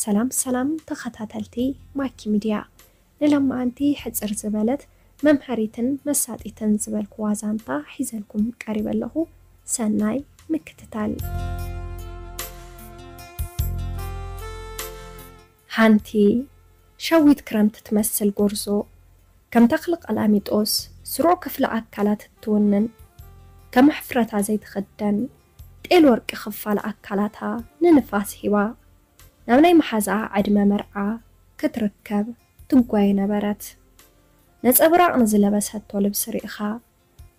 ሰላም ሰላም ተኸታተልቲ ማኪ ሚድያ፣ ንሎማዓንቲ ሕጽር ዝበለት መምሃሪትን መሳጢትን ዝበልኩዋ ዛንታ ሒዘልኩም ቀሪበ ኣለኹ። ሰናይ ምክትታል። ሓንቲ ሸዊት ክረምቲ ትመስል ጎርዞ፣ ከም ተኽሊ ቀላሚጦስ ስሩዕ ክፍሊ ኣካላት እትውንን፣ ከም ሕፍረታ ዘይትኽደን፣ ጤል ወርቂ ክፋል ኣካላታ ንንፋስ ሂባ፣ ናብ ናይ መሓዛኣ ዕድመ መርዓ ክትርከብ ትጓየ ነበረት። ነጸብራቕ ንዝለበሰቶ ልብሲ ርኢኻ፣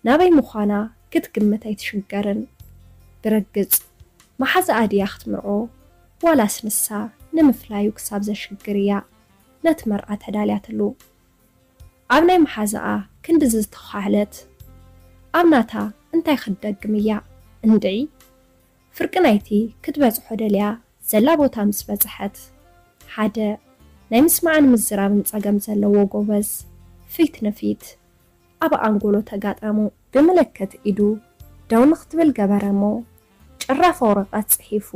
ናበይ ምዃና ክትግምት ኣይትሽገርን። ብርግጽ፣ መሓዛኣ ድያ ክትምርዖ፣ ዋላስ ንሳ ንምፍላዩ ክሳብ ዘሽግር እያ ነቲ መርዓ ተዳልያትሉ። ኣብ ናይ መሓዛኣ ክንዲ ዝተዃሕለት፣ ኣብ ናታ እንታይ ክትደግም እያ? እንድዒ፣ ፍርቂ ናይቲ ክትበጽሖ ደልያ ዘላ ቦታ ምስ በጽሐት፣ ሓደ ናይ ምስማዕን ምዝራብን ጸገም ዘለዎ ጎበዝ ፊት ንፊት ኣብ ኣንጎሎ ተጋጠሙ። ብምልክት ኢዱ ደው ንክትብል ገበረ እሞ፣ ጭራፍ ወረቐት ጽሒፉ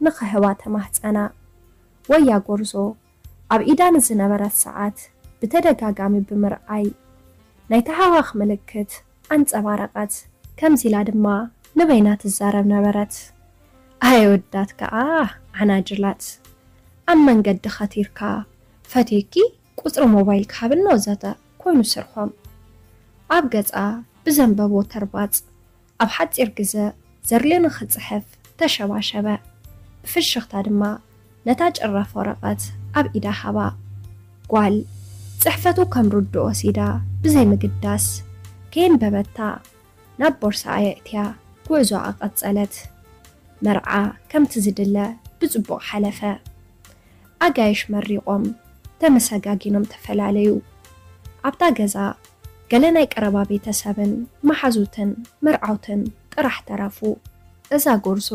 ንኽህባ ተማህጸና። ወያ ጎርዞ ኣብ ኢዳ ንዝነበረት ሰዓት ብተደጋጋሚ ብምርኣይ፣ ናይ ተሃዋኽ ምልክት ኣንጸባረቐት። ከምዚ ኢላ ድማ ንበይና ትዛረብ ነበረት። ኣየ ወዳት ከኣ ዓናጅላት፣ ኣብ መንገዲ ኸቲርካ ፈትየኪ ቁጽሪ ሞባይል ክሃብኒ ወዘተ ኮይኑ ስርሖም። ኣብ ገጻ ብዘንበቦ ተርባጽ ኣብ ሓጺር ግዘ ዘርልዩ ንኽጽሕፍ ተሸባሸበ። ብፍሽኽታ ድማ ነታ ጭራፍ ወረቐት ኣብ ኢዳ ሃባ። ጓል ጽሕፈቱ ከም ርዱእ ወሲዳ ብዘይምግዳስ ከየንበበታ ናብ ቦርሳኣ የእትያ ጉዕዞኣ ቀጸለት። መርዓ ከምቲ ዝድለ ብጽቡቕ ሓለፈ። ኣጋይሽ መሪቖም ተመሰጋጊኖም ተፈላለዩ። ኣብታ ገዛ ገለ ናይ ቀረባ ቤተሰብን መሓዙትን መርዓውትን ጥራሕ ተረፉ። እዛ ጎርዞ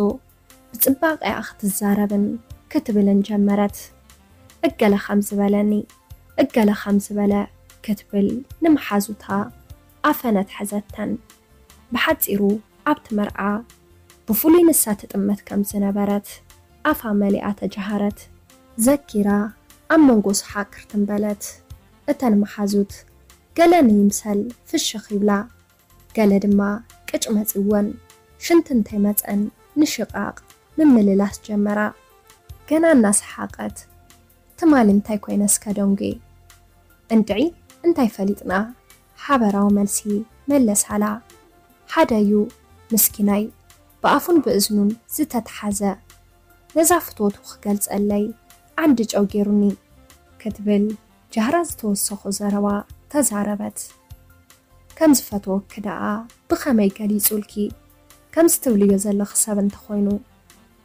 ብጽባቐኣ ክትዛረብን ክትብልን ጀመረት። እገለ ከም ዝበለኒ፣ እገለ ከም ዝበለ ክትብል ንመሓዙታ ኣፈነት ሐዘተን። ብሓጺሩ ኣብቲ መርዓ ብፍሉይ ንሳ ትጥመት ከም ዝነበረት ኣፋ መሊኣ ተጀሃረት። ዘኪራ ኣብ መንጎ ሰሓቕ ክርትም በለት። እተን መሓዙት ገለ ንይምሰል ፍሽኽ ይብላ፣ ገለ ድማ ቅጭ መጺወን ሽንቲ እንተይመጸን ንሽቓቕ ምምልላስ ጀመራ። ገና እናሰሓቐት ትማሊ እንታይ ኮይነ እስከ ደንጉየ? እንድዒ እንታይ ፈሊጥና? ሓበራዊ መልሲ መለሳላ። ሓደዩ ምስኪናይ ብኣፉን ብእዝኑን ዝተትሓዘ፣ ነዛ ፍትወቱ ክገልጸለይ ዓንዲ ጨው ገይሩኒ ክትብል ጃህራ ዝተወሰኾ ዘረባ ተዛረበት። ከም ዝፈትወኪ ደኣ ብኸመይ ገሊጹልኪ? ከምዚ ትብልዮ ዘለኺ ሰብ እንተኾይኑ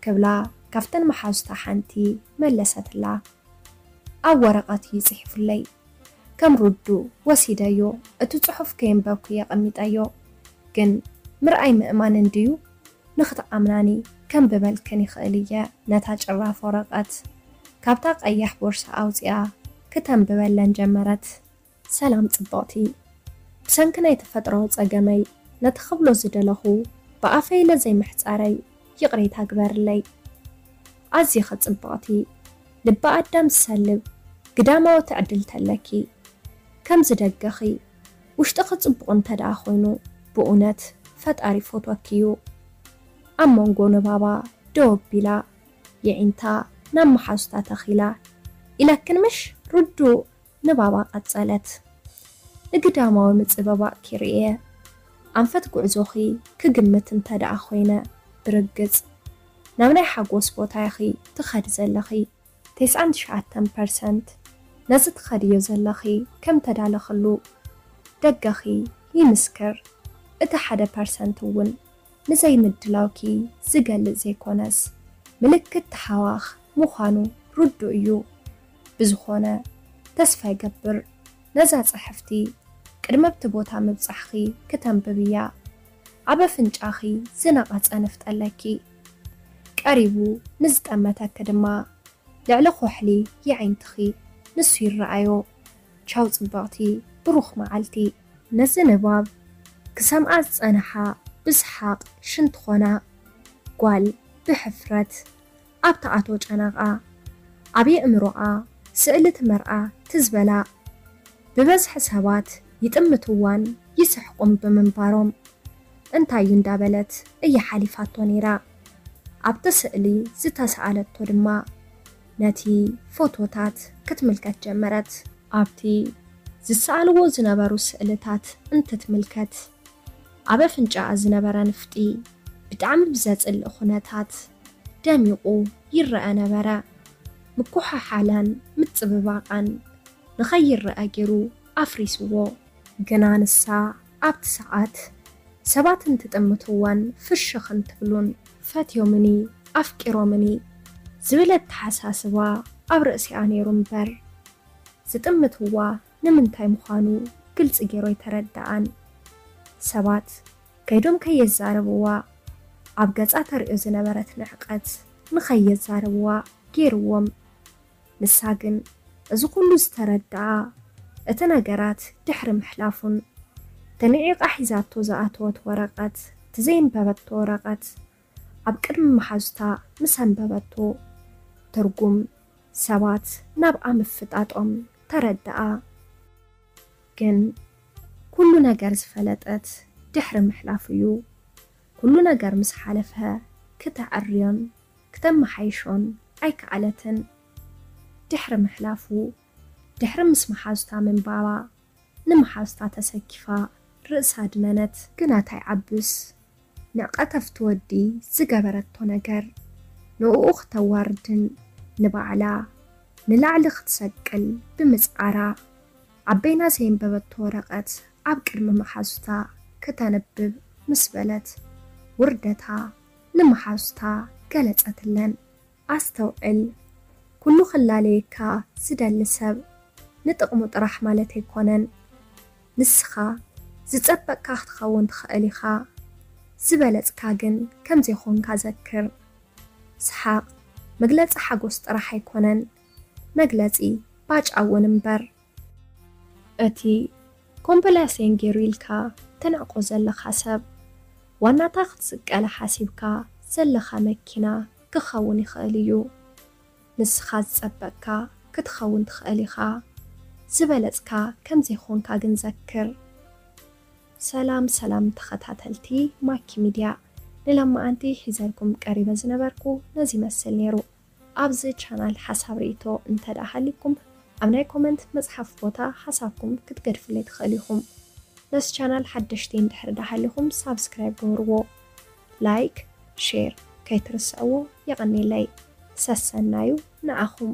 ክብላ ካብተን መሓዙታ ሓንቲ መለሰትላ። ኣብ ወረቐት እዩ ጽሒፉለይ። ከም ርዱእ ወሲደዮ፣ እቲ ጽሑፍ ከየንበብኩ የቐሚጠዮ። ግን ምርኣይ ምእማን እንድዩ፣ ንኽትኣምናኒ ከንብበልክን ይኽእል እየ። ነታ ጭራፍ ወረቐት ካብታ ቀያሕ ቦርሳ ኣውጺኣ ክተንብበለን ጀመረት። ሰላም ጽብቕቲ፣ ብሰንኪ ናይ ተፈጥሮኣዊ ጸገመይ ነቲ ክብሎ ዝደለኹ ብኣፈይ ኢለ ዘይምሕጻረይ ይቕሬታ ግበርለይ። ኣዚኺ ጽብቕቲ፣ ልቢ ኣዳም ዝሰልብ ግዳማዊ ትዕድልቲ ኣለኪ። ከምዚ ደገኺ ውሽጥኺ ጽቡቕ እንተ ደኣ ኮይኑ፣ ብእውነት ፈጣሪ ይፈትወኪ እዩ። ኣብ መንጎ ንባባ ደው ኣቢላ፣ የዒንታ ናብ መሓዙታ ተኺላ፣ ኢለክን ምሽ? ርዱእ ንባባ ቀጸለት። ንግዳማዊ ምጽብባቕኪ ርእየ፣ ኣንፈት ጉዕዞኺ ክግምት እንተ ደኣ ኮይነ፣ ብርግጽ ናብ ናይ ሓጎስ ቦታ ኢኺ ትኸዲ ዘለኺ። ተስዓን ትሽዓተን ፐርሰንት ነዚ ትኸድዮ ዘለኺ ከም ተዳለኽሉ ደገኺ ይምስክር። እቲ ሓደ ፐርሰንት እውን ንዘይምድላውኪ ዝገልጽ ዘይኮነስ፣ ምልክት ተሃዋኽ ምዃኑ ርዱእ እዩ። ብዝኾነ፣ ተስፋ ይገብር ነዛ ጽሕፍቲ ቅድሚ ኣብቲ ቦታ ምብጻሕኺ ክተንብብያ። ኣብ ኣፍንጫኺ ዝነቐጸ ንፍጠለኪ። ቀሪቡ ንዝጠመተኪ ድማ ልዕሊ ኩሕሊ የዒንትኺ ንሱ ይረኣዮ። ቻው ጽብቕቲ፣ ብሩኽ መዓልቲ። ነዚ ንባብ ክሰምዓ ዝጸንሓ ብሰሓቕ ሽንቲ ኾና። ጓል ብሕፍረት ኣብ ትኣትዎ ጨናቓ። ኣብ የእምሮኣ ስእሊ ትመርኣ ትዝበላ። ብበዝሒ ሰባት ይጥምትዋን ይስሕቁም ብምንባሮም እንታይ እዩ እንዳበለት እያ ሓሊፋቶ ነይራ። ኣብቲ ስእሊ ዝተሰኣለቶ ድማ ነቲ ፎቶታት ክትምልከት ጀመረት። ኣብቲ ዝሰኣልዎ ዝነበሩ ስእልታት እንትትምልከት ኣብ ኣፍንጫኣ ዝነበረ ንፍጢ ብጣዕሚ ብዘጽልእ ኩነታት ደሚቑ ይረኣ ነበረ። ምኩሓሓላን ምጽብባቓን ንኸይረኣ ገይሩ ኣፍሪስዎ። ግና ንሳ ኣብቲ ሰዓት ሰባት እንትጥምትዋን ፍሽኽ እንትብሉን ፈትዮምኒ ኣፍቂሮምኒ ዝብል ኣተሓሳስባ ኣብ ርእሲኣ ነይሩ እምበር ዝጥምትዋ ንምንታይ ምዃኑ ግልጺ ገይሩ ኣይተረድኣን። ሰባት ከይዶም ከየዛረብዋ ኣብ ገጻ ተርእዮ ዝነበረት ንዕቀት ንኸየዛረብዋ ገይርዎም። ንሳ ግን እዚ ኩሉ ዝተረድኣ እቲ ነገራት ድሕሪ ምሕላፉን ተንዒቓ ሒዛቶ ዝኣተወት ወረቐት እቲ ዘየንበበቶ ወረቐት ኣብ ቅድሚ መሓዙታ ምስ ኣንበበቶ ትርጉም ሰባት ናብኣ ምፍጣጦም ተረድኣ። ግን ኩሉ ነገር ዝፈለጠት ድሕሪ ምሕላፉ እዩ። ኩሉ ነገር ምስ ሓለፈ ክተዐርዮን ክተመሓይሾን ኣይከኣለትን። ድሕሪ ምሕላፉ ድሕሪ ምስ መሓዙታ ምንባባ ንመሓዙታ ተሰኪፋ ርእሳ ኣድነነት። ግና እንታይ ዓብስ ንዕቀት ኣብቲ ወዲ ዝገበረቶ ነገር ንእኡ ክተዋርድን ንባዕላ ንላዕሊ ክትሰቅል ብምጽዓራ ኣብ በይና ዘየንበበቶ ወረቐት ኣብ ቅድሚ መሓዙታ ክተንብብ ምስ በለት ውርደታ ንመሓዙታ ገለጸትለን። ኣስተውዕል፣ ኩሉ ክላለየካ ዝደሊ ሰብ ንጥቕሙ ጥራሕ ማለት ኣይኮነን። ንስኻ ዝጸበቕካ ክትኸውን ትኽእል ኢኻ፣ ዝበለጽካ ግን ከም ዘይኮንካ ዘክር። ሰሓቕ መግለጺ ሓጎስ ጥራሕ ኣይኮነን፣ መግለጺ ባጫ እውን እምበር። እቲ ኮምፕላሴን ገይሩ ኢልካ ተንዕቆ ዘለኻ ሰብ ዋናታ ክትስቀለ ሓሲብካ ዘለኻ መኪና ክኸውን ይኽእል እዩ። ንስኻ ዝጸበቕካ ክትኸውን ትኽእል ኢኻ፣ ዝበለጽካ ከም ዘይኮንካ ግን ዘክር። ሰላም ሰላም ተኸታተልቲ ማኪ ሚድያ፣ ንሎማዓንቲ ሒዘልኩም ቀሪበ ዝነበርኩ ነዚ ይመስል ነይሩ። ኣብዚ ቻናል ሓሳብ ርእይቶ እንተ ደኣ ሃልይኩም ኣብ ናይ ኮመንት መጽሓፍ ቦታ ሓሳብኩም ክትገድፉለይ ትኽእሉ ኢኹም። ነዚ ቻናል ሓደሽቲ እንድሕር ደኣ ሃሊኹም ሳብስክራይብ ግበርዎ፣ ላይክ፣ ሼር ከይትርስዕዎ። የቐንየለይ። ሰሰናዩ ንዓኹም።